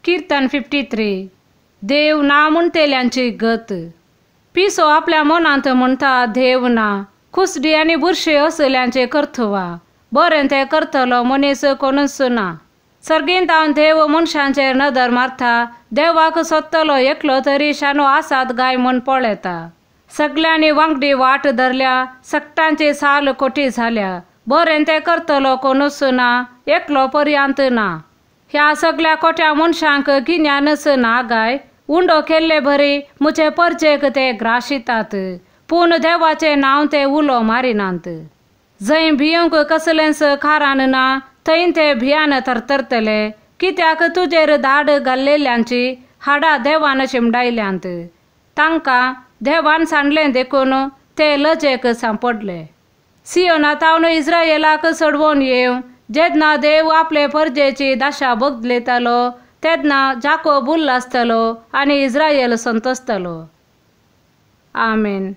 किर्तन 53. देव ना म्हणटेल्यांची गत. पिसो आपल्या मनांत म्हणटा देव ना, कुसडी आनी बुरशे असल्यांचे करतवा, बरें तें करतलो मनीस कोणूच ना. सर्गींत हांव देव मनशांचेर नदर मारता, देवाक सोदतलो एकलो तरी शानो आसात गाय म्हूण पळयता. सगल्यांनी वांगडी वाट धरल्या, सगटांची साल कोटी झाल्या, बरें तें करतलो कोणूच ना, एकलो पर्यंत ना. ह्या सगल्या कोट्या मनशांक गिन्यानच ना गाय, उंडो केल्ले बरी म्हजे परजेक ते ग्राशितात, पूण देवाचें नांव ते उलो मारिनात. जंय भिवंक कसलेंच कारण ना थंय ते भियान थरथरतले, कित्याक तुजेर धाड घाल्लेल्यांची हाडां देवान शिमडायल्यांत, तांकां देवान सांडलें देखून ते लजेक सांपडले. सियोना तावन इस्रायलाक सोडवून येवं, जेन्ना देव आपले परजेची दशा बदलयतलो तेन्ना जाकोब उल्लासतलो आनी इस्रायल संतोसतलो. आमेन.